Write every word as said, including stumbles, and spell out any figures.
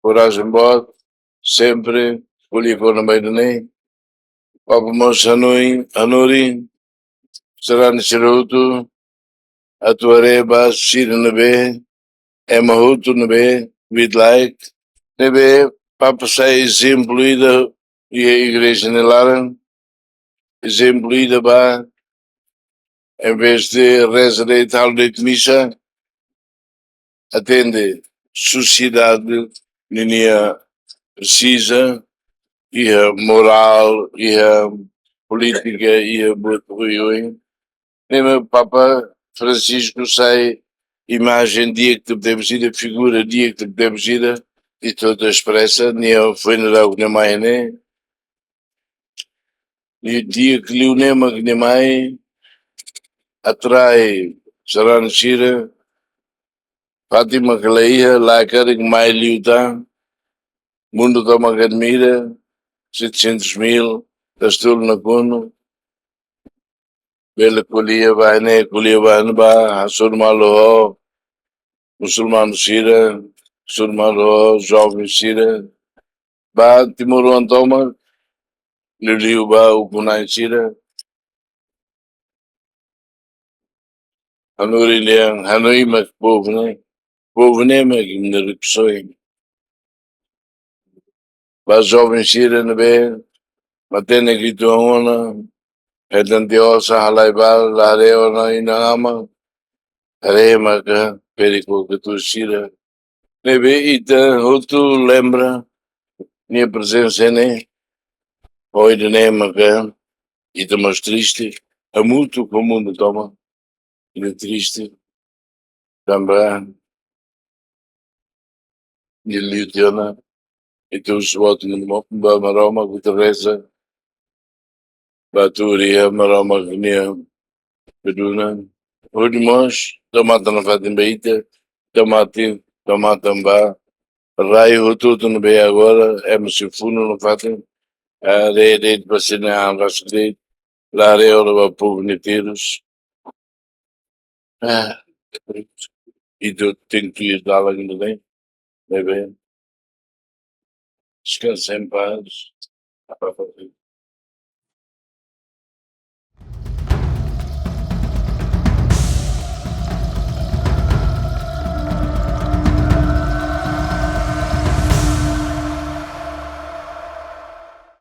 korajen boot, sempre ko'alia kona-ba ida-ne'e. Papa mós hanoin, hanorin, sarani sira hotu, atu haree ba sira ne'ebé, ema hotu ne'ebé, with like, ne'ebé, Papa sai ezemplu ida, iha igreja nia laran, ezemplu ida ba, em vez de reza de'it, halo de'it misa, atende sosiedade ninia presiza, iha morál, iha polítika, iha buat oioin. Ne'e mak Papa Francisco sai imajen di'ak tebes ida, figura di'ak tebes ida, ita hotu espresa, nia funeral ne'e mai ne'e, liu di'ak liu ne'e mak nia mai atrai sarani sira, Fátima kala iha, la karik mai liután, mundu tomak admira, setecentos mil, kastul na kunu, bele ko'alia ba ne'e, ko'alia ba ne'e ba, hasoru malu ho musulmanu sira, hasoru malu ho joven sira, ba timoroan tomak, liuliu ba ukun-na'in sira. Hanorin dehan, hanoin mak povu ne'e, povu ne'e mak imi-nia rikusoin. Ba joven sira ne'ebé matenek uitoan ona, hetan tiha osan halai ba, la haree ona inan-aman, haree maka Periku Ketu sira. Ne'ebé ita hotu lembra nia prezensa ne'e, ho ida-ne'e maka ita mós triste, hamutuk ho mundu tomak, ita triste, tanba nia liu tiha ona, ita husu ba Maromak, ita reza, ba tuur iha Maromak nia perdura. Hodi mós tau matan nafatin ba ita, tau matan, tau matan ba rai hotu-hotu ne'ebé agora ema sei funu nafatin, ah, haree de'it ba sira-nia an rasik de'it, la haree hodi ba povu nia terus. Ah, ita tenke tuir dalan ida-ne'e, ne'ebé. Descansa em paz.